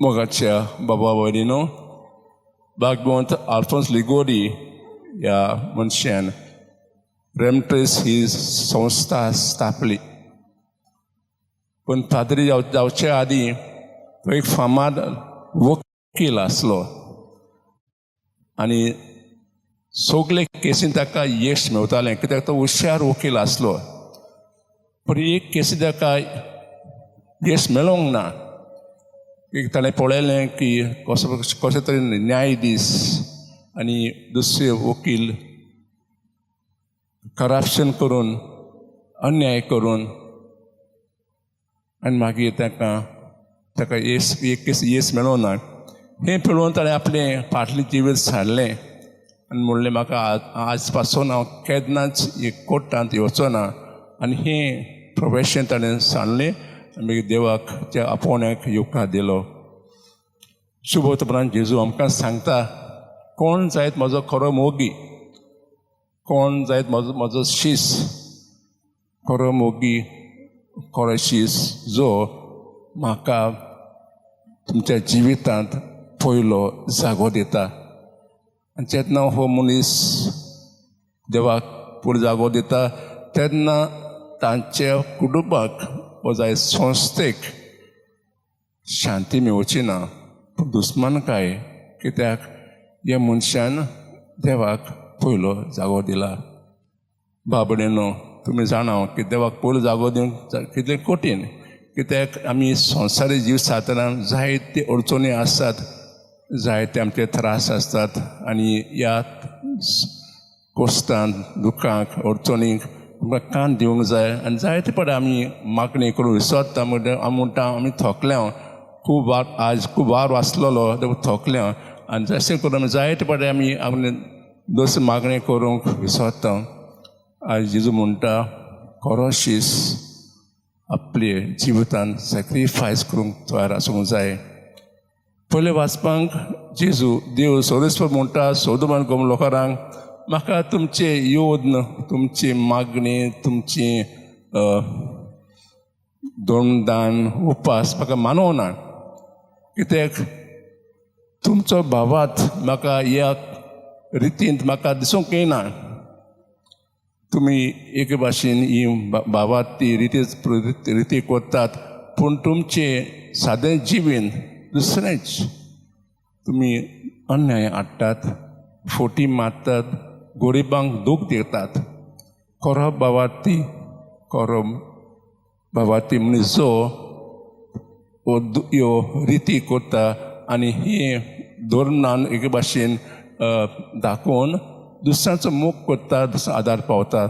मोगाच्या बाबा भयणीनो, भागवंत आल्फोन्स लिगोरी ह्या मनशान रेमट्रेस ही संस्था स्थापली. पूण पाद्री जावचे आदीं तो एक फामाद वकील आसलो आनी सगळे केसीन ताका यश मेवतालें, कित्याक तो हुशार वकील आसलो. पूण एक केसी ताका यश मेळोंक ना. एक ताणें पळयलें की कसो कशे तरेन न्यायाधीश आनी दुसरे वकील करप्शन करून, अन्याय करून आनी मागीर ताका येस, एक केस येस मेळोंक ना. हें पळोवन ताणें आपलें फाटलें जिवीत सारलें आनी म्हणलें, म्हाका आज पासून हांव केन्नाच एक कोर्टांत येवचो ना. आनी हें प्रोफेशन ताणें सांडलें आनी मागीर देवाक त्या आपोवण्याक येवकार दिलो. शुभवर्तमान जेजू आमकां सांगता, कोण जायत म्हजो खरो मोगी, कोण जायत म्हजो शीस? खरो मोगी, खरो शीस जो म्हाका तुमच्या जिवितांत पयलो जागो दिता. आनी जेन्ना हो मनीस देवाक पयलो जागो दिता, तेन्ना तांच्या कुटुंबाक वा जाय संस्थेक शांती मेळची ना, पूण दुस्मानकाय, कित्याक ह्या मनशान देवाक पयलो जागो दिला. बाबडेनो, तुमी जाणा की देवाक पयलो जागो दिवंक कितलें कठीण, कित्याक आमी संवसारी जीव सारतना जायते अडचणी आसतात, जायते आमचे त्रास आसतात आनी ह्या कोस्तान दुखांक, अडचणींक आमकां कान दिवंक जाय. आनी जायते फावटी आमी मागणी करून विसरता. म्हणटा, आमी म्हणटा, आमी थकल्या खूब वार, आज खूब वार वाचलेलो, देव थकल्या. आनी जशें करून आमी जायते फावटी आमी आपले दुसरी मागणी करूंक विसरता. आयज जेजू म्हणटा, खरो शीस आपले जिवितान सॅक्रिफायस करूंक तयार आसूंक जाय. पयलें वाचपांक जेजू देव सोरेस्वर म्हणटा सोदमान गोम लोकांक, म्हाका तुमचे योद्न, तुमची मागणी, तुमची दोनदान, उपास म्हाका मानवना, कित्याक तुमचो भावात म्हाका ह्या रितींत म्हाका दिसूंक येना. तुमी एके भाशेन ही भावात ती रिती रिती करतात, पूण तुमचें सादें जिवीन दुसरेंच. तुमी अन्याय हाडटात, फोटी मारतात, गरिबांक दूख दितात. खरो भावार्थी, खरो भावार्थी मनीस जो ह्यो रिती करता आनी ही धर्मान एके भाशेन दाखोवन दुसऱ्यांचो मोग करता, दुसरो आदार पावता.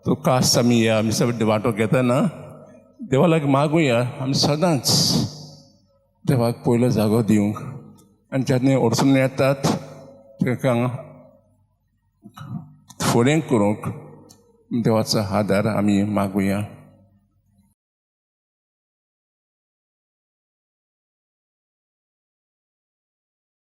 तो खास आमी ह्या मिसा वांटो घेतना देवा लागीं मागुया, आमी सदांच देवाक पयलो जागो दिवंक आनी जेन्ना अडचणी येतात तांकां फुडें करूंक देवाचो आदार आमी मागुया.